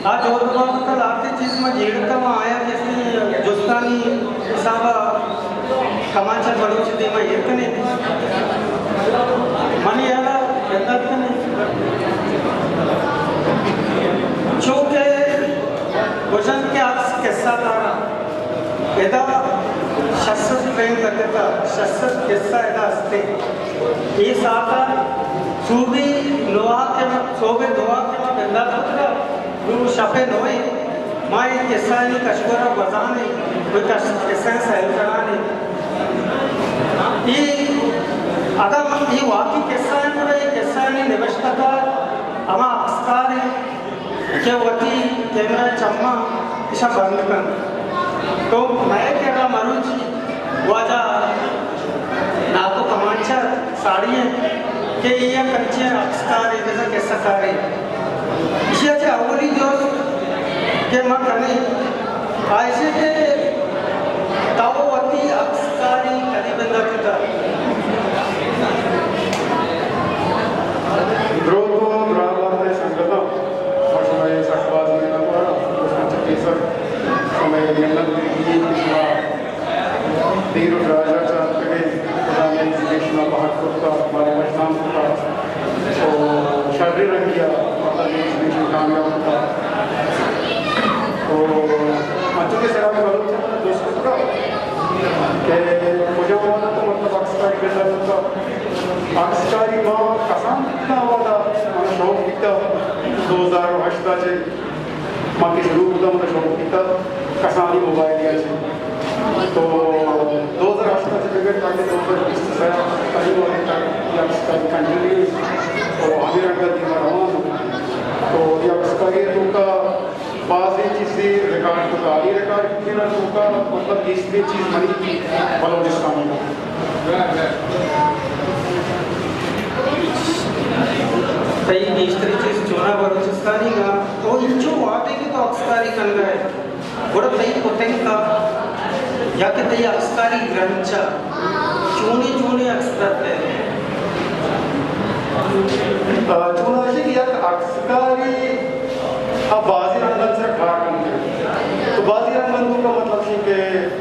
آ جہد بابت ءَ لہتے چیز ما جیڑتاں، ما آیا کسی جستانی حساب ءَ کمانچر بلوچ دیما ایر کنیں۔ منی ہیال ءَ بندات کنیں۔ چونکہ گوشنت کہ عکس قصہ دارا۔ ادا شش سد پینٹ لگتا، شش سد قصہ ادا ہستے۔ اے ساعتا صوبی نوا کہ ما، صوبے دوا کہ ما بندات کتگا، نوں شپے نوے، ما اے قصہ آنی کشور ءَ گوزانے، کوئی کش-، قصہ سیل کنانے۔ اے ادا ما اے واقعی قصہ ایں، گڑا اے قصہ آنی نبشتہ کار ہما عکسکار ایں۔ کہ وتی کیمرہ ءِ چماں ایشاں بند کنت۔ تو مئے کرا مروچی واجہ ناکو کمانچر ساڑی انت کہ اے یک انچیں عکسکارے، بزاں قصہ کارے۔ ایشی ءَ چہ اولی جست کہ ما کنیں، آ ایشی کہ تو وتی عکسکاری کدی بندات کتگ؟ دروت ءُ دراہ بات ئے سنگتاں، ما شمئے سک باز منت وار آں، دوستاں چہ پیسر شمئے منت گریت کہ شما دیر ءُ دراج ءَ چہ اتکگ ئے، خدا مئے ایگزیبیشن ءَ بہر کرتا، مارا وشنام کرتا۔ تو شریں رنگی ءَ مطلب ایگزیبیشن کامیاب بوتا۔ تو انچو کہ سیاد بلوچ ءَ جست کتا کہ کجام وہد ءَ تو مطلب عکسکاری بندات کتا۔ عکسکاری ما کسان بیتگاں وہد ءَ، منا شوق بیتا دو ہزار ءُ ہشت ءَ چہ ما کہ شروع کتا، منا شوق بیتا کسانی موبائل ءَ چہ۔ تو دو ہزار ہشت ءَ چہ بگر تاکہ دو ہزار بیست ءُ سئے ءَ تاکہ وہدے تک اے عکسکاری کنٹینیو تو ہمے رنگ ءَ دیما روان۔ تو اے عکسکاری ءِ توکا بازیں چیزے ریکارڈ کتا۔ اے ریکارڈ کنگ ءِ توکا مطلب گیشتریں چیز منی بلوچستانی۔ تئی گیشتریں چیز چوناہا بلوچستانی نا؟ تو انچو وہدے کہ تو عکسکاری کنگا ئے، گڑا تئی کتنگ ءَ یا کہ تئی عکسکاری رنچ ءَ چونیں چونیں عکس درتئے؟ آ، چوناہا کہ یک عکسکارے آ بازیں رنگانی سرا کار کنت۔ تو بازیں رنگانی توکا مطلب چی کہ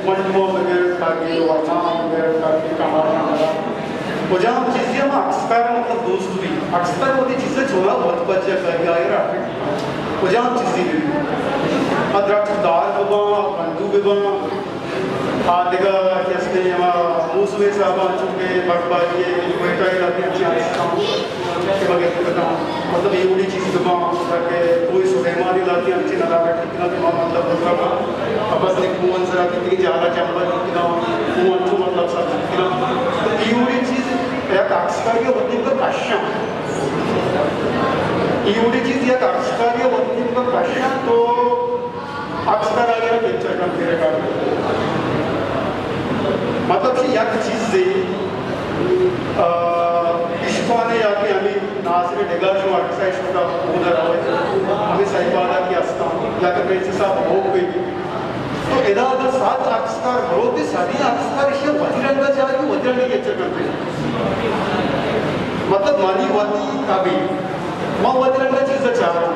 مردماں بگر تاکہ ورناں بگر تاکہ کماشاں بگر کجام چیزے ہم عکسکار ءَ مطلب دوست بی۔ عکسکار وتی چیز ءَ چوناہا وت پجا کاری آئی را کجام چیزے بہ بی۔ آ درچک دار بہ باں، بندو بہ باں، آ دگہ کہ استیں ہما موسم ءِ حساب ءَ چونکہ برفباری ءِ کوئٹہ ءِ علاقے انچیں عکس کاں کہ بگر کتاں۔ مطلب اے وڑیں چیز بہ باں، تاکہ کوہ سلیمان ءِ علاقے انچیں نظارہ ٹھیک نہ کہ ما مطلب اتکگ آں، ابس نے کوہن سرا کہ تئی جالا چمبل ٹھیک نہ، کوہ انچو مطلب سر ٹھیک نہ۔ تو اے وڑیں چیز یک عکسکاری ءَ وتی نیمگ ءَ کشاں۔ اے وڑیں چیز یک عکسکاری ءَ وتی نیمگ ءَ کشاں تو عکسکار آئی ءَ را کیپچر کنت، ریکارڈ کنت۔ مطلب چی یک چیزے، آ، عشقانے یا کہ ہمیں ناصر ڈگار شما عکس ءَ اشکتا اودا روے، ہمیں سائیپاد ءَ کہ استاں، یا کہ پرنسس آف ہوپ ءَ۔ تو ادا اگر سات عکسکار بروت، سبھی عکسکار ایشی وتی رنگ ءَ چاری، وتی رنگ ءَ کیپچر کنت۔ مطلب منی وتی تبی، من وتی رنگ ءَ چیز ءَ چاراں۔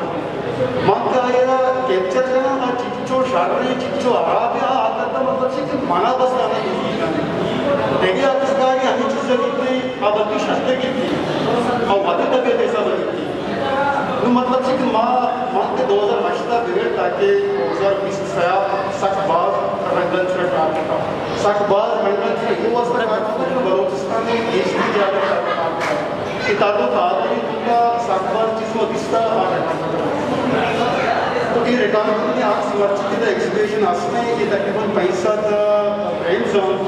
من کہ آئی ءَ را کیپچر کناں، آ چنچو شر ایں، چنچو ہراب ایں، آ حد ءَ مطلب چی کہ منا بس آئی ءَ دوست بیت۔ دگہ عکسکاری ہمے چیز ءَ گیت، آ بلکہ شرتر گیت، آ وتی طبیعت ءِ حساب ءَ گیت۔ نوں مطلب چی کہ ما، من کہ دو ہزار ہشت ءَ بگر تاکہ دو ہزار بیست ءَ سک باز رنگانی سرا کار کتگ۔ سک باز رنگانی سرا اے واسطہ کار کتگ کہ بلوچستان ءِ گیشتریں جاگہ ءَ کار کتگ۔ اے تر ءُ تازگی ءِ توکا سک باز چیز ما دیستگ، آ ریکارڈ کتگ۔ تو اے ریکارڈ کنگی عکس مرچی کہ ادا ایگزیبیشن ہست ایں، اے تقریباً پنچ سد فرینز اَں۔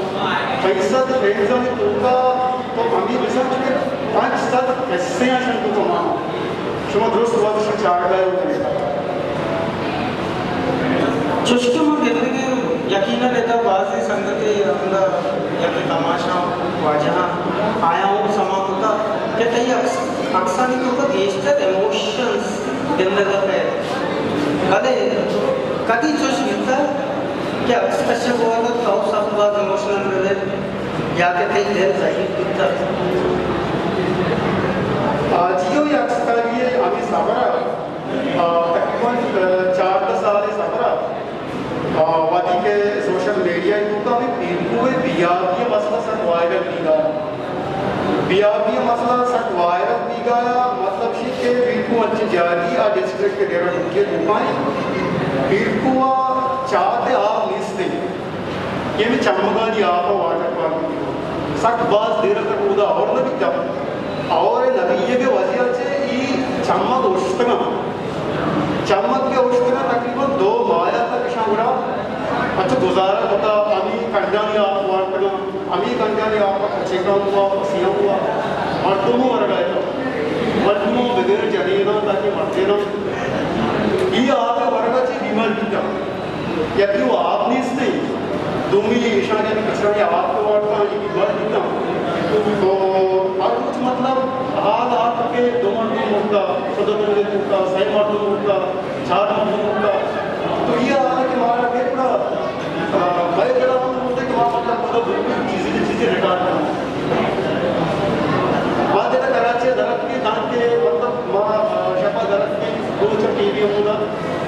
پنچ سد فرینز آنی توکا تو ہمے بزاں کہ پنچ سد قصے اَں شنگ تو مان۔ شما درست وت شما چارگا ئے۔ چوشکہ ما گندگیں، یقیناً ادا بازیں سنگتے ہمدا یا کہ تماشا واجہاں آیاں ہم سما کتگ کہ تئی عکس، عکسانی توکا گیشتر ایموشنز گندگ ءَ کئیت۔ بلے کدی چوش بیتگ کہ عکس کشگ ءِ وہدا تو سک باز ایموشنل بہ بئے یا کہ تئی دل ضعیف بیتگ؟ آ، جی ہو، اے عکسکاری ءِ ہمے سفر ءَ، آ، تقریباً، آ، یادی آ ڈسٹرکٹ ڈیرہ بگٹی ءِ توکا ایں۔ پیرکوہ ءَ چات ءِ آپ نیست اِنت۔ اے ہمے چمگانی آپ ءَ، واٹر پارک۔ سک باز دیر ءَ تک اودا ہور نہ بیتگ۔ ہور ءِ نہ بیگ ءِ وجہ ءَ چہ اے چمگ اوشتگ اَنت۔ چمگ کہ اوشتگ اَنت، تقریباً دو ماہ ءَ تک اشاں گڑا انچو گزارہ کتگ، ہمے کنڈانی آپ وارتگ اَنت۔ ہمے کنڈانی آپ ءَ کچکاں بوت، پسیاں بوت، مردم ورگ ءَ اتاں۔ مردم بگر جنیناں تاکہ مردیناں۔ اے آپ ءِ ورگ ءَ چہ بیمار بیتاں۔ یکے وَ آپ نیست اِنت، دومی ایشانی کچکانی آپ ءَ وارتاں، اے بیمار بیتاں۔ تو ہر روچ مطلب حال آت کہ دو مردم مرتا، صدر مردم مرتا، سئے مردم مرتا، چار مردم مرتا۔ تو اے حال کہ مارا کہ پورا آ، مئے دل ءَ ہم بوتگ کہ ما مطلب، مطلب، بالکل چیزے چہ چیزے ریکارڈ کنیں۔ ما دل ءَ کراچی ءَ در اتکیں، تانکہ مطلب ما، آ، شپ ءَ در اتکیں، روچ ءَ ٹی وی ہمودا،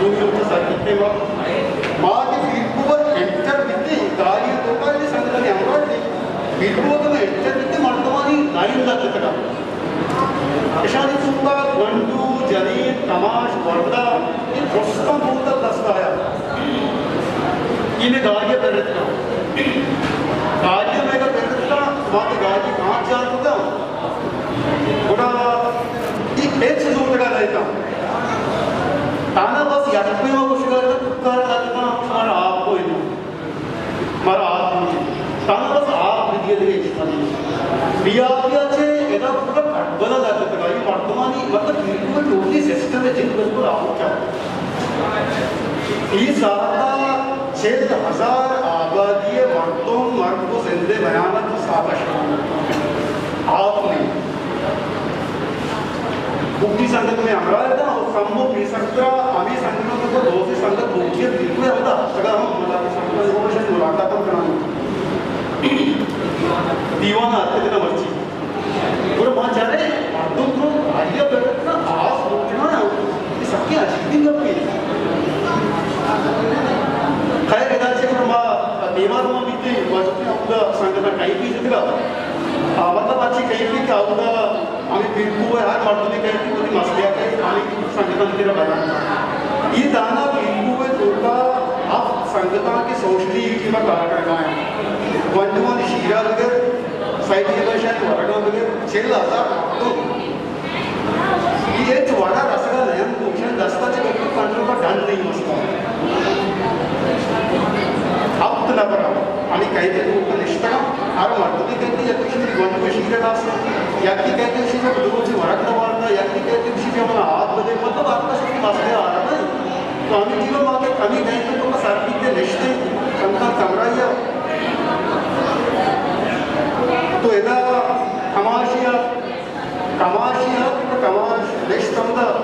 دومی روچ ءَ سر بیتیں ما۔ ما کہ پیرکوہ ءَ انٹر بیتیں، گاڑی ءِ توکا اے سنگتانی ہمراہ اتیں۔ پیرکوہ ءَ کہ ما انٹر بیتیں، مردمانی لائن لگتگ ات۔ اشانی توکا گونڈو، جنین، کماش، ورنا، اے درستاں بوتل دست ءَ آیا۔ اے مئے گاڑی ءَ پرتکاں۔ گاڑی ءَ مئے پرتکاں، ما کہ گاڑی کانچ جار کتاں۔ گڑا اے ہچ زوتگ ءَ نہ اتاں۔ تانا بس یک پیما گوشگ ءَ اتاں، ککار ءَ اتاں، شمارا آپ کو انت۔ مارا آپ دیئے۔ تانا بس آپ بدیے، دگہ ہچ مدیے۔ بے آپی ءَ چہ ادا پورا کٹبل ءَ لگتگ ءَ۔ اے مردمانی، مطلب، بالکل ٹوٹلی سسٹم ءِ جند بالکل آؤٹ ءَ۔ اے ساعت ءَ چل ہزار آبادی ءِ مردم مرگ ءُ زند ءِ میان ءَ، تو ساعت ءَ شان آپ نہ اِنت۔ بگٹی سنگت مئے ہمراہ اتاں، او کمو پیسر ترا ہمے سنگتاں تو دوزی سنگت بگٹی ءَ بالکل ہمدا اتکگ ءَ ہم، مطلب کہ سنگتاں گوں شاید ملاقات ہم کناں۔ دیوان ءَ اتکگ اتاں مرچی۔ گڑا ما چاریں مردم تو گاڑی ءَ بہ اتکاں، آس لوٹنا، اے سکیں عجیبیں گپے۔ خیر، ادا چہ گڑا ما دیما روان بیتیں، ما چکیں اودا سنگتاں کیمپے جتگ ءَ۔ آ، مطلب، اچھی کیمپے کہ اودا ہمے پیرکوہ ءِ ہر مردمے کئیت وتی مسئلہ ءَ کئیت، ہمے سنگتانی کرا بیان کنت۔ اے دانا پیرکوہ ءِ توکا ہفت سنگتاں کہ سوشلی ٹیم ءَ کار کنگ ءَ اَنت۔ گونڈوانی شیر ءَ بگر، سائیڈ ءَ شاید ورگاں بگر، چل ہزار مردم۔ اے ہچ وڑ ءَ رسگ ءَ نہ اَنت، گوشن دست ءَ چہ بالکل کنٹرول ءَ ڈن نہیں مسئلہ۔ ہفت نفر ہمے کیمپ ءِ توکا نشتگ اَنت، ہر مردمے کئیت، یکے گوشیت منی گونڈو ءِ شیر ءَ لاس اِنت، یکے کئیت گوشیت من دو روچے ورگ نہ وارتگ، یکے کئیت گوشیت من آس بدئے، مطلب ہر کس وتی مسئلہ ءَ آرگ ءَ اِنت۔ تو ہمے ٹیم ءَ ما کہ ہمے کیمپ ءِ توکا سر بیتیں نشتیں، چنکا کمرہ ءَ، تو ادا کماشے ءَ کماشے ات، کماش نشت ہمدا،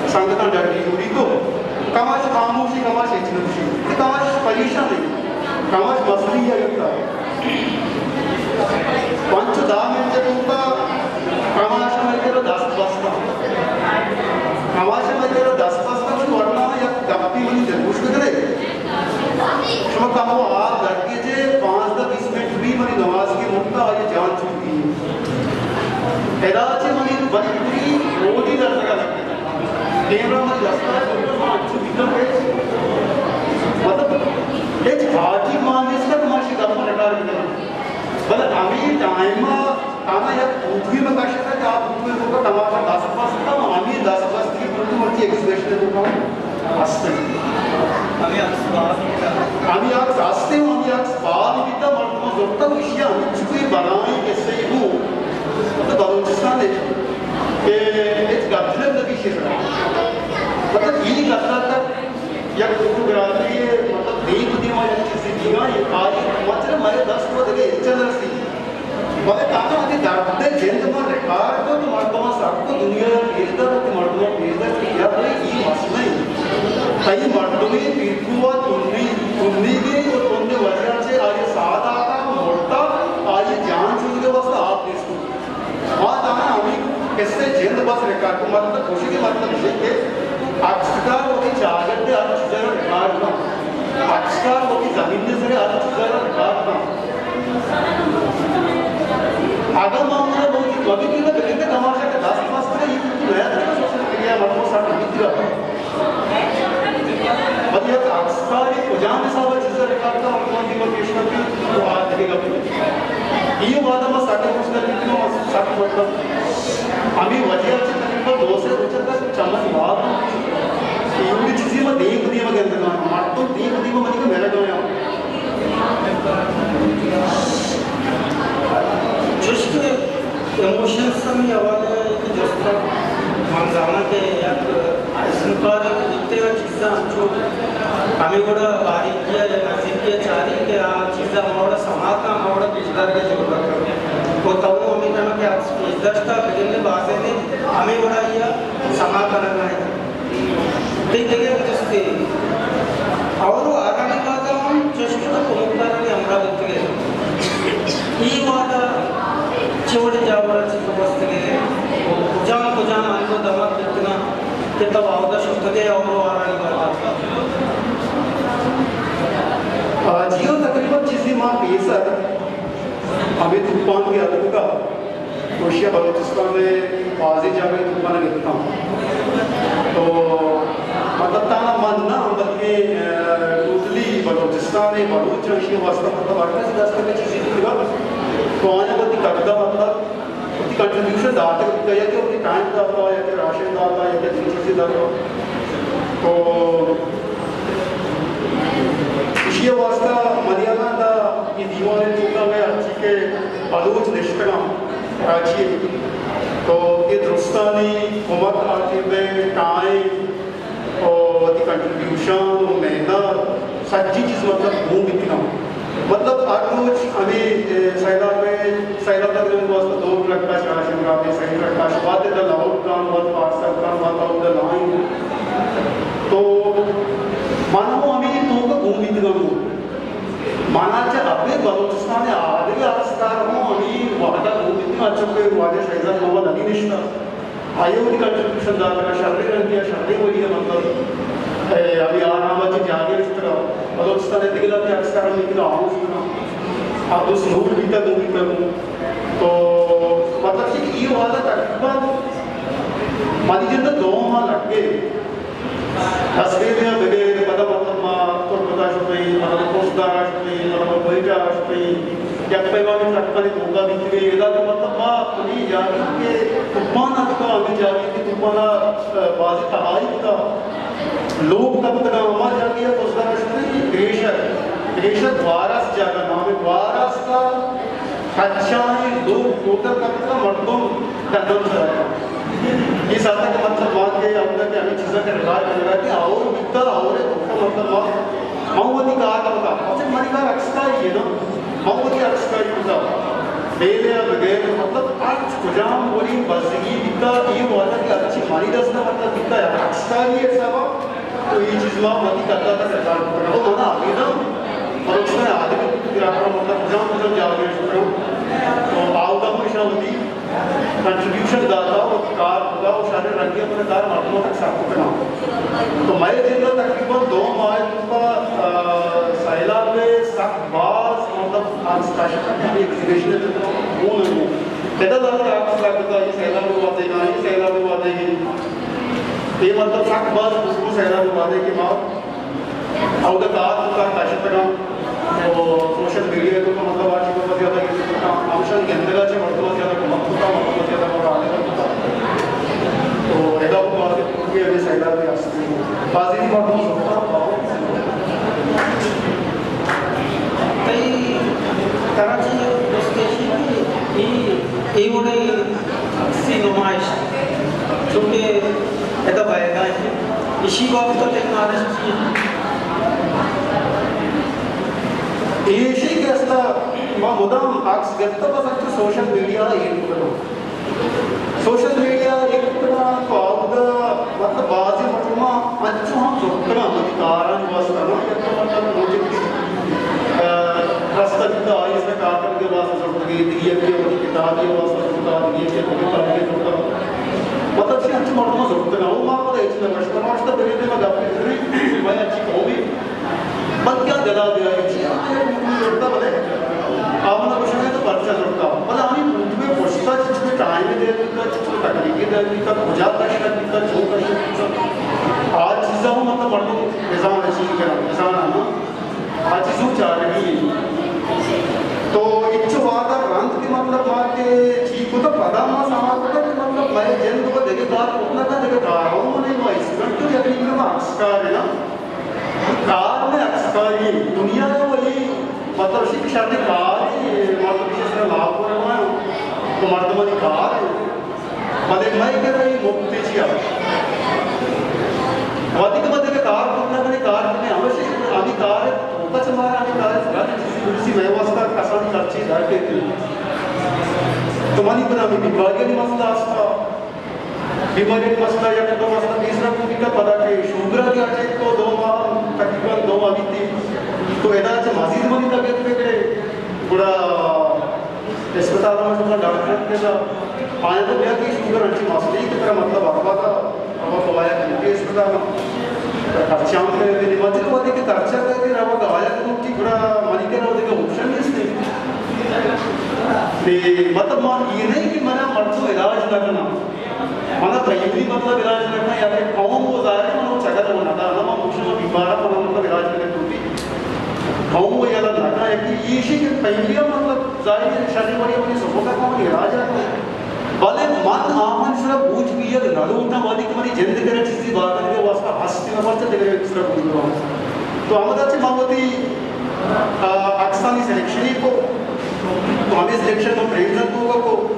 سنگتاں ڈڈی جوڑی کو۔ کماش خاموشی، کماش ہچ نہ گوشی۔ کماش پریشان اِنت۔ کماش مسئلہ ءَ گپتا۔ پنچ ءُ دہ منٹ ءِ توکا کماش ءَ مئے کرا دست بستاں۔ کماش ءَ مئے کرا دست بستاں، گوشت ورنا یک گپے منی دلگوش بکنئے۔ شما کمو آپ درکیجئے، پانزدہ بیست منٹ بی منی نماز کہ مرتا، آئی جان چھوٹی۔ ادا چہ منی، منی پوری روڈی درزگا لگتا۔ کیمرہ منی دستا، انچو بیتا کہ، مطلب، ہچ حاجی مان نیستا کہ ما اشی گپا ریکارڈ بکناں۔ بلے ہمے ٹائما تانا یک فوٹوے من کشتا کہ آ فوٹوے توکا کماش ءَ دست بستا، ہمے دست بستگی فوٹو مرچی ایگزیبیشن ءِ توکا ہست اِنت۔ ہمے عکس بال بیتا۔ ہمے عکس ہست اِنت، ہمے عکس بال بیتا، مردماں زرتا، ایشی ءَ ہمینچکو اے بلائیں قصہ ءَ گوں، مطلب بلوچستان ءَ کہ ہچ گپ جنگ نہ بیت ایشی سرا۔ مطلب اے قصہ تک یک فوٹوگرافی ءِ، مطلب دیم دیما یک چیزے بیگا اِنت، آئی مطلب مئے دست ءَ دگہ ہچ نہ رسی۔ بلے تاکہ وتی درد ءِ جند من ریکارڈ کت، مردماں سر کت، دنیا ءَ پیش دات، وتی مردماں پیش دات کہ یا بھئی اے مسئلہ اِنت۔ تئی مردمے پیرکوہ ءَ تنی، تنیگے ءُ تندے وجہ ءَ چہ آئی ساہ داتا، مرتا، آئی جان چوشگ ءِ واستہ آپ نیست۔ ما تانا ہمے قصہ ءِ جند بس ریکارڈ کت، مطلب گوشگ ءِ مطلب ایش اِنت کہ عکسکار وتی چاگرد ءِ ہر چیز ءَ را ریکارڈ کنت۔ عکسکار وتی زمین ءِ سر ءَ ہر چیز ءَ را ریکارڈ کنت۔ اگاں ما اودا موجود مہ بیتیں، بلے کماشا کہ دست بستگ، اے تو نیا تک سوشل میڈیا ءَ مردم جان حساب ءَ چیزاں ریکارڈ کناں، حکومت دیما پیش کناں، تو آ دگہ گپ۔ اے وہد ءَ ما سک خوش دل بیتگاں، ما سک مطلب ہمے وجہ ءَ چہ تقریباً دو سے روچ ءَ چمن واب، اے وڑیں چیزے ما دیم پہ دیم ءَ گندگاں، مردم دیم پہ دیم ءَ منی مرگاں۔ چوش کہ ایموشنز ہمے حوالہ ءَ کہ جست ءَ من زاناں کہ یک ازمکارے کہ دیتے چیزاں انچو ہمے وڑا باریکی ءَ یا نزیکی ءَ چاری کہ آ چیزاں ہما وڑا سما کن، ہما وڑا پیشدارگ ءِ جہد ءَ کن۔ و تو ہمے ٹائم کہ عکس پیش داشت ءَ بگندے بازیں دے ہمے وڑا یا سما کنگ ءَ انت۔ تئی دگہ جستے؟ اور آرانی وہد ءَ ہم چوش کہ تو کمکدارانی ہمراہ بیتگ ئے۔ اے وہد ءَ چے وڑیں جاور ءَ چہ تو گوستگ ئے؟ و کجام کجام انگت دمگ بیتگاں کہ تو اودا شتگ ئے اور آرانی وہد ءَ؟ آ، جی ہو، تقریباً چیزے ماہ پیسر ہمے توپان کہ اتکگ ءَ، ایشی ءَ بلوچستان ءِ بازیں جاگہ توپان گپتاں۔ تو مطلب تہنا من نہ، بلکہ، آ، ٹوٹلی بلوچستان ءِ بلوچ ایشی ءِ واسطہ مطلب ہر کسی دست ءَ چیزے دیتگ ءَ، تو آیاں وتی قد ءَ مطلب وتی کنٹریبیوشن داتگ بیتگ، یا کہ وتی ٹائم داتا، یا کہ راشن داتا، یا کہ چیزے داتا۔ تو ایشی ءِ واسطہ منی ہیال ءَ دا اے دیوان ءِ توکا مئے ہرچی کہ بلوچ نشتگاں کراچی ءَ، تو اے درستانی کمک آتے مئے ٹائم و وتی کنٹریبیوشن و محنت سجی چیز مطلب گون بیتگاں۔ مطلب ہر روچ ہمے، اے، سیلاب ءِ، سیلاب ءِ واسطہ دو ٹرک ءَ شاہ شمرا دے، سہی ٹرک ءَ شاہ وت ادا لوڈ کن، وت پارسل کن، وت اودا لائن۔ تو من ہوں ہمے توک ءَ گون بیتگاں۔ من ءَ چہ ابید بلوچستان ءِ آدگہ ہر سکار ہوں ہمے وہد ءَ گون بیتگاں، انچو کہ واجہ شہزاد محمد علی نشتہ۔ آئی ءَ وتی کنٹریبیوشن داتگ ءَ، شریں رنگے ءَ، شریں وڑے ءَ، مطلب، اے، ہمے آرام ءَ چہ جاگہ رستگ ءَ، بلوچستان ءِ دگہ لہتے اکثر ہم لیکن آؤں رستگ ءَ۔ عبدالصمد بیتگ، گوں بیتگ گوں۔ تو مطلب کہ اے وہد ءَ تقریباً منی جند ءَ دو ماہ لگے۔ تصویرے ءَ بگر پدا مطلب ما تربت ءَ شتیں، مطلب کوسدار ءَ شتیں، مطلب کوئٹہ ءَ شتیں، یک پیمانی ٹرکانی توکا بیتگیں، ادا کہ مطلب ما ہمے جاگہ کہ توپان اتکا، ہمے جاگہ کہ توپان ءَ، آ، بازیں تباہی کتا، لوگ کپتگاں، ہما جاگہ ءَ کوسدار ءَ شتیں، گریشگ، گریشگ گوارس جاگہ نام ءَ، گوارس ءَ کچائیں لوگ ٹوٹل کپتگاں، مردم ڈنڈن سر ءَ۔ اے ساعت ءَ کہ مطلب ما کہ اودا کہ ہمے چیزاں کہ ریکارڈ کنگ ءَ کہ اور بیتا، اور ءِ توکا مطلب ما، ما وتی کار کتا۔ اچھا، منی کار عکس کاری ہے نا، ما وتی عکس کاری کتا۔ بیلے ءَ بغیر مطلب ہرچ کجام وڑیں بزگی بیتا، اے وہد ءَ کہ ہرچی منی دست ءَ مطلب بیتا، عکس کاری ءِ حساب ءَ، تو اے چیز ما وتی کتا تک ریکارڈ کتا۔ او منا ابیداں بلوچستان ءِ آدگہ گراکاں مطلب کجام کجام جاگہ ءَ شتگاں، تو آودا ہم اشاں وتی کنٹریبیوشن داتا، وتی کار کتا و شریں رنگے ءَ من کار مردماں تک سر کتگاں۔ تو مئے جند ءَ تقریباً دو ماہ ءِ توکا، آ، سیلاب ءِ سک باز مطلب عکس کشگ، یعنی ایگزیبیشن ءِ توکا گون ءَ گون۔ ادا زیادہ عکس لگتا، اے سیلاب ءِ وہدے گا، اے سیلاب ءِ وہدے گا۔ اے مطلب سک باز خوشبو سیلاب ءِ وہدے کہ ما اودا کار کتا، کشتگاں۔ تو سوشل میڈیا ءِ توکا مطلب آ چیز ءَ زیادہ یوز کتا، ہمشان گندگ ءَ چہ مردم ءَ زیادہ کمک کتا، مردم ءَ زیادہ مراعات کتا۔ تو ادا ہم بازیں پروگرام ہمے سیلاب ءِ ہست۔ بازیں مردم زرتا، باہو۔ تئی ترا چی دوست ایشی کہ اے، اے وڑیں عکسی نمائش، چونکہ ادا بئیگا انت، ایشی بابت ءَ تئی نالش چی انت؟ ایشی کہ استا ما مدام عکس گپتہ، بس انچو سوشل میڈیا ءَ ایر کتگ۔ سوشل میڈیا ءَ ایر کتگ تو اودا مطلب بازیں مردماں انچو ہم زرتگاں وتی کارانی واسطہ نا، یا تو مطلب روچے، آ، رستہ بیتا، آئی سرا کار کنگ ءِ واسطہ زرتگی، دگہ یکے وتی کتابے ءِ واسطہ زرتا، دگہ یکے وتی کارے زرتا۔ مطلب چی انچو مردماں زرتگاں، او ما پدا ہچ نہ گوشتہ، ما گوشتہ بلے ما گپے کنیں، مئے انچی قومے بلکہ آ دلا بیا، چیا آیا نوکری زرتا، بلے آ منا گوشگ ءَ تو پرچا زرتا، بلے آئی موضوع ءِ پشتا چچو ٹائم ءِ دیر بیتا، چچو تکنیک ءِ دیر بیتا، کجا کشگ بیتا، چون کشگ بیتا، آ چیزاں ہم مطلب مردم بزان ءَ چی کناں، بزان ءَ نا۔ آ چیزوں چارگی انت۔ تو انچو وہدا رند کہ مطلب ما کہ چی کتا، پدا ما سما کتا کہ مطلب مئے جند و دگہ کار کت نہ کن، دگہ کار ہوں منے ما اسٹوڈنٹ تو یقین کہ ما عکس کار ہے نا۔ کار میں عکس کاری دنیا ہے وہی مطلب شک شادی کار ہے، مطلب جس میں لاپ کرنا ہے تو مردمانی کار ہے۔ بلے مئے کرا اے مپت چیا؟ وہدے کہ ما دگہ کار کت نہ کنیں، کار کنیں، ہمیشی ہمے کار توکا چہ مارا ہمے کار سرا چیزی برسی، مئے واسطہ کسانی خرچی در کیت۔ تو منی کرا ہمے بیماریانی مسئلہ ہستا، بیماریانی مسئلہ، یک دو مسئلہ پیسرا کو بیتا، پدا کہ شوگرا کہ اچے تو دو ماہ، تقریباً دو ماہ بیتی، تو ادا چہ مزید منی طبیعت بگڑے، گڑا اسپتال ءَ شما ڈاکٹر ءَ کتا، آیاں تو بیا کہ شوگر انچی مسئلہ کہ ترا مطلب ہر وقت ہوا تو آیا کہ اسپتال ءَ خرچہ ہم کرے، مطلب وہدے کہ خرچہ کرے کہ روگ آیا کہ مٹی گڑا منی کرا وہدے کہ آپشن نیست۔ تے مطلب ما یہ نہیں کہ منا مردم علاج نہ کرنا، منا فیملی مطلب علاج نہ کرنا یا کہ قوم وہ ظاہر ہے منا چگر وہ نہ کرنا، ما مشما بیمارا منا مطلب علاج کرے تو بھی قوم وہ یلا نہ کرنا، یا کہ یہ شی کہ فیملی مطلب ظاہر ہے، شادی بڑی اپنی سبوت ءَ کمو علاج ءَ۔ بلے من آہانی سرا بوجھ بیگ نہ لوٹاں، وہدے کہ منی جند کرا چیزے بہا کنگ ءِ واسطہ ہست نہ، پرچہ دگرے سرا بوجھ بہاں۔ تو ہمدا چہ من وتی، آ، عکسانی سلیکشن ءَ کو، تو ہمے سلیکشن من پریمزل توکا کو،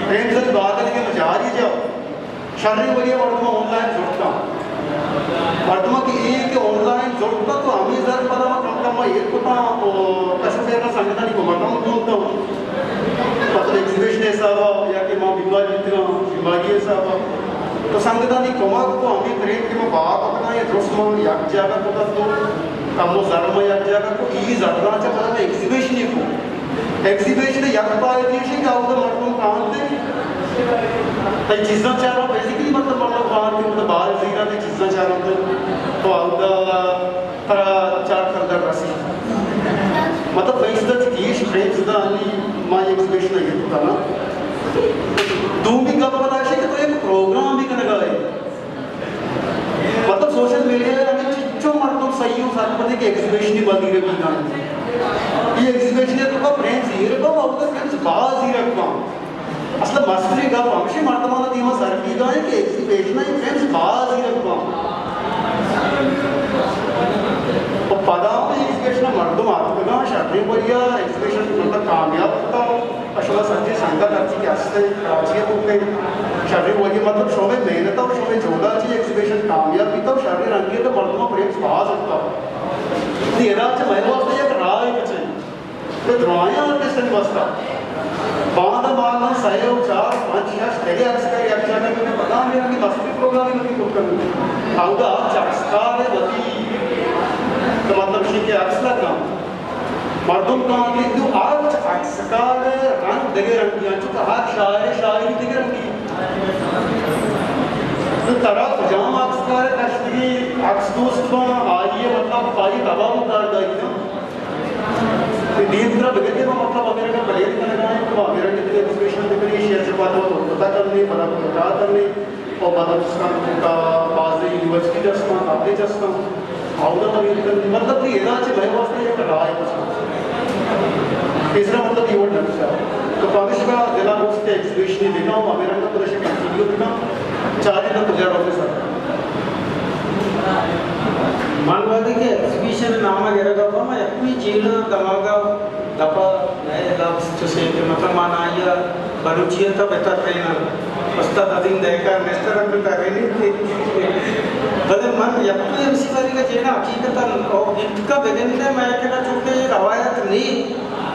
پریمزل بہا کنگ ءَ من جاری جا۔ شریں وڑے ءَ مردماں آن لائن زرتاں۔ مردماں کہ اے کہ آن لائن زرتاں تو ہمے زر پدا ما کم کم ما ایر کتاں، او کش ءُ پیر ءَ سنگتانی کمک ءَ ہم گون اتاں۔ مطلب ایگزیبیشن ءِ حساب ءَ یا کہ ما بیمار بیتگاں، بیماری ءِ حساب ءَ۔ تو سنگتانی کمک ءُ ہمے پریم کہ ما بہا کتاں، اے درست ما یک جاگہ کتاں تو کمو زر ما یک جاگہ کو، اے زراں چہ پدا ما ایگزیبیشن ءَ کو۔ ایگزیبیشن ءِ یک فائدہ ایش کہ اودا مردم کاینت، تئی چیزاں چاراں، بیسیکلی مطلب مردم کاینت، مطلب باہر زیراں تئی چیزاں چاراں تو، تو اودا ترا چار کلدار رسی۔ مطلب پیسہ چہ گیش پریمزل ءَ آنی ما ایگزیبیشن ءَ گپت نا۔ دومی گپ پدا ایش کہ تو یک پروگرام بھی کنگا ئے۔ مطلب سوشل میڈیا ءَ ہمے چنچو مردم سہی ءُ سرپدے کہ ایگزیبیشن ءَ بندی رکھگا انت۔ اے ایگزیبیشن ءِ توکا پریمز ایر باں، اودا پریمز باز ایر باں۔ اصل مستریں گپ ہمیش مردمانی دیما سر بیگا انت کہ ایگزیبیشن ءَ پریمز باز ایر باں۔ ءُ پدا ہم ایگزیبیشن ءَ مردم آتکگاں، شریں وڑے ءَ ایگزیبیشن مطلب کامیاب بوتا۔ ءُ شما سجے سنگت ہرچی کہ ہست انت، کراچی ءِ توک ءَ شریں وڑے ءَ مطلب شمئے محنت ءُ شمئے جہد ءَ چہ ایگزیبیشن کامیاب بیتا ءُ شریں رنگے ءَ مردماں پریمز باز اتکا۔ نی ادا چہ مئے واسطہ یک راہ ءَ بچین، تو درائیں آرٹسٹانی واسطہ باندا مالاں سئے ءُ چار ءُ پنچ شش دگہ عکسکار یک جاگہ بہ بنت، پدا ہمے رنگیں مستریں پروگرامے وتی کت کنت۔ اودا ہرچ عکسکار ءَ وتی تو مطلب شی کہ عکس لگاں۔ مردم کاینت، ہر عکسکار ءِ رنگ دگہ رنگی انت، چونکہ ہر شاعر ءِ شاعری دگہ رنگی۔ تو ترا کجام عکسکار ءِ کشتگیں عکس دوست باں، آئی ءِ مطلب آئی ءِ تب ءَ ہم کار داری کنت۔ تو دیم ترا بگندے ما مطلب ہمے رنگ ءَ پلین کنگا ایں، تو ہمے رنگ ءَ ایگزیبیشن بکنی، ایشی ءَ چہ پد ما تربت ءَ کنیں، پدا کوئٹہ ءَ کنیں۔ او بلوچستان ءِ توکا بازیں یونیورسٹی جست انت، کالج جست انت، اودا ما ہیل کنیں۔ مطلب کہ ادا چہ مئے واسطہ یک راہ ءِ پسند۔ پیسرا مطلب اے وڑ نہ بوتا۔ تو پمیشکا دل ءَ گوشت کہ ایگزیبیشنے بکن ءُ ہمے رنگ ءَ پدا شے کنٹینیو بکن۔ چاریں تو کجا روگ ءَ سر۔ من وہدے کہ ایگزیبیشن ءِ نام ءَ گرگ ءَ باں، من یکوئی جیڑاں دماغ ءَ دپ ءَ نئے لبز چوشیں کہ مطلب من آئی ءَ بلوچیت ءَ بہ تریناں۔ استاد عظیم دہکار نشتگ انت بہ ترینیت۔ بلے من یکوئی ہمشی باریگ ءَ جیڑاں حقیقتاً او گیتک ءَ بگندے مئے کرا چونکہ اے روایت نی،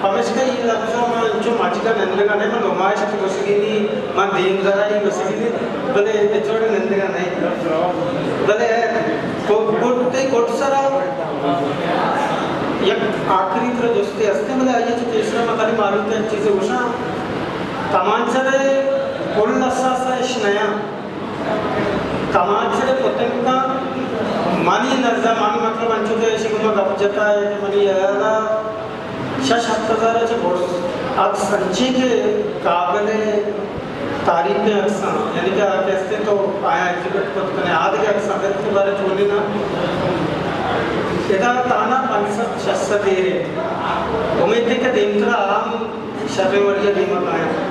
پمیشکا اے لبزاں من انچو مجگ ءَ نندگ ءَ نہ، من نمائش ءَ گوشگی نی، من دیمدرائی گوشگی نی، بلے ہچ وڑ ءَ نندگ ءَ نہ۔ بلے گڈ، تئی گڈ سرا یک آخری ترا جستے ہستیں، بلے آئی ءَ چہ پیسرا من خالی معلوم یک چیزے گوشاں۔ کمانچر ءِ کل اثاثہ اش نیاں۔ کمانچر ءِ پتنکاں منی نزا، من مطلب انچو کہ ایشی گوما گپ جتا ہے کہ منی ہیال ءَ شش ہفت ہزار ءَ چہ برز عکس انچیں کہ قابل تعریفیں عکساں، یعنی کہ آ کہ استیں تو آیاں ایگزیبٹ کت کنے، آ دگہ عکساں، بلکہ بارے چونیں نہ۔ ادا تانا پنچ سد شش سد ایر انت۔ امیت انت کہ دیمترا آ ہم شریں وڑی ء دیما کاینت۔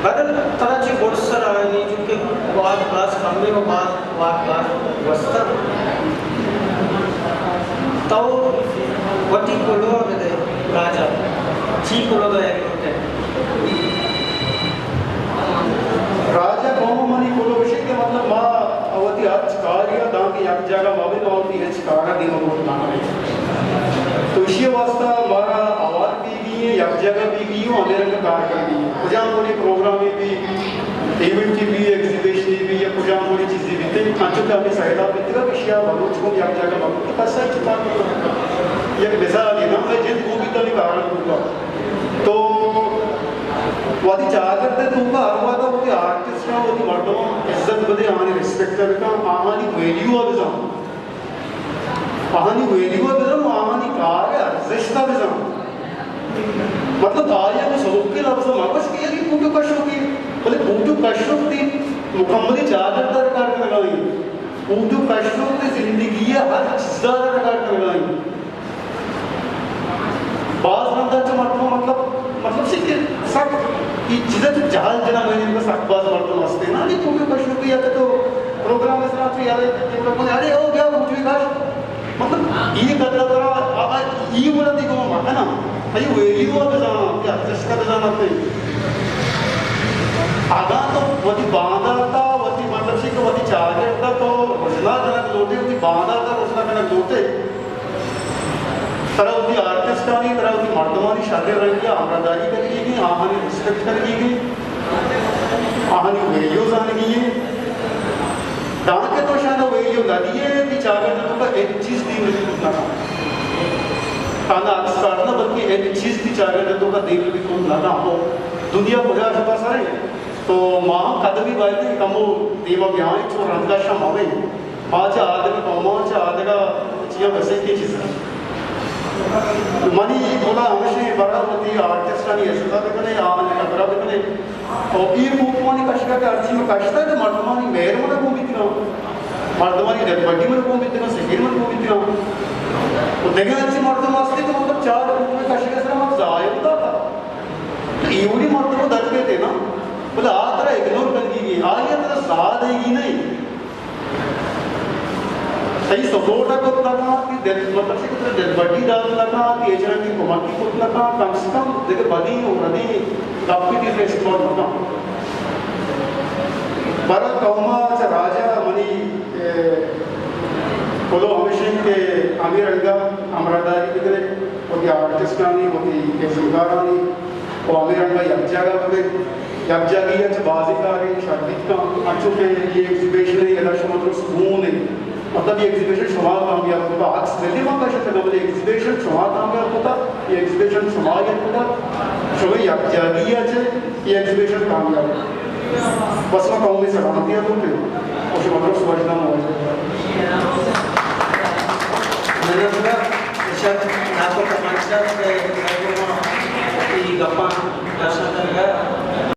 بدل ترا چہ گڈسر آیانی چونکہ وھد باز کم انت و باز وھد باز گوستہ۔ تو وتی کلوہ بدے راجا، چی کلوہ دئیگ لوٹ ئے؟ راجا گوں منی کلوہ اش انت کہ مطلب ما وتی ہرچ کاری ء دانکہ یک جاگہ مہ بیں، ما وتی ہچ کار ء دیم ء برت نہ کنیں۔ تو ایشی ء واستہ مارا ہوار بیگی ایں، یک جاگہ بیگی ایں و ہمے رنگ ء کار کنگی ایں۔ کجام وڑیں پروگرامے بی، ایونٹے بی، ایگزیبیشنے بی یا کجام وڑیں چیزے بیت، انچو کہ ہمے سیدا بیتگ ء ایشی ء بلوچ قوم یک جاگہ مہ بیت، کس ء ہچ کار نہ کنت۔ یک مثالے نا، مئے جند گون بیت ہمے کارانی توکا۔ تو وتی چاگرد ء توکا ہر وہدا وتی آرٹسٹاں، وتی مردماں عزت بدے، آہانی ریسپیکٹ ء بکن، آہانی ویلیو ء بزان، آہانی ویلیو ء بزان و آہانی کار ء ارزشت ء بزان۔ مطلب آئی ء سبکیں لفظ ء مگوش کہ یعنی پوٹو کشوکی، بلے پوٹو کشوک تئی مکملی چاگرد ء ریکارڈ کنگ ء انت۔ پوٹو کشوک تئی زندگی ء ہر چیز ء ریکارڈ کنگ ء انت۔ باز رندا چہ مردم مطلب، مطلب چی کہ سک اے چیزا چہ جہل جنگ ء سک باز مردم ہستے نا، اے پوٹو کشوکی یا تو پروگرام اس طرح چہ یارے، اڑے او بیا پوٹو کش، مطلب اے گدا ترا آ، آ، اے وڑا دی گو مکنا، اے ویلیو ء بزانا، اے ارزشت ء بزانا تے۔ اگاں تو وتی باندات ء، وتی مطلب چی کہ وتی چاگرد ء تو رژنا کنگ لوٹے، وتی باندات ء رژنا کنگ لوٹے، ترا وتی آرٹسٹانی، ترا وتی مردمانی شریں رنگے ء ہمراہداری کنگی ایں، آہانی ریسپیکٹ کنگی ایں، آہانی ویلیو زانگی ایں۔ دانکہ تو شاید ویلیو نہ دیئے، تئی چاگرد ء توکا ہچ چیز دیم رسی کت نہ کنت۔ تہنا عکس کار نہ، بلکہ ہچ چیز تئی چاگرد ء توکا دیم رسی کت نہ کنت۔ ہمو دنیا کجا شتا سر انت، تو ما ہم قدمی باید انت کمو دیما بیائیں، چو رندا شہ مہ بئیں۔ ما چہ آدگہ قوماں، چہ آدگہ چیاں گسیتیں چیزاں۔ منی گلا ہمیشیں برا وتی آرٹسٹانی عزت ء بکنے، آہانی قدر ء بکنے۔ اور اے فوٹوانی کشگ ء کہ ہرچی من کشتگ تو مردمانی مہر من گون بیتگاں، مردمانی ڈیڈ باڈی من گون بیتگاں، سکین من گون بیتگاں۔ و دگہ ہرچی مردم ہستی تو مطلب چار فوٹو کشگ ء سرا من ضائع داتا۔ تو اے وڑی مردم درد بیتے نا، بلے آ ترا اگنور کنگی، آئی ء ترا ساہ دئیگی نہیں۔ تئی سپورٹ ء کت نہ کنت، تئی دل، مطلب چی کہ ترا دلبڈی دات نہ کنت، تئی ہچ رنگی کمکی کت نہ کنت، کم سے کم دگہ بدیں و ردیں گپے تئی سرا استعمال مہ کنت۔ برا قوم ء چہ راج ء منی، اے، کلوہ ہمیش انت کہ ہمے رنگ ء ہمراہداری بکن ات، وتی آرٹسٹانی، وتی ازمکارانی، و ہمے رنگ ء یک جاگہ بہ بیت۔ یک جاگہی ء چہ بازیں کارے شر بیت کنت، انچو کہ اے ایگزیبیشن ء ادا شما درست گون ات، مطلب اے ایگزیبیشن شما کامیاب کتا، عکس بلے ما کشتگ، بلے ایگزیبیشن شما کامیاب کتا، اے ایگزیبیشن شما یک کتا، شما یک جاگہی ء چہ اے ایگزیبیشن کامیاب کتا۔ بس ما قومی سلامتی ء لوٹیں، و شما درست وجدان واجہ۔ منت وار ارشاد ناکو کمال صاحب کہ مردم وتی گپاں درشان کنگ ء۔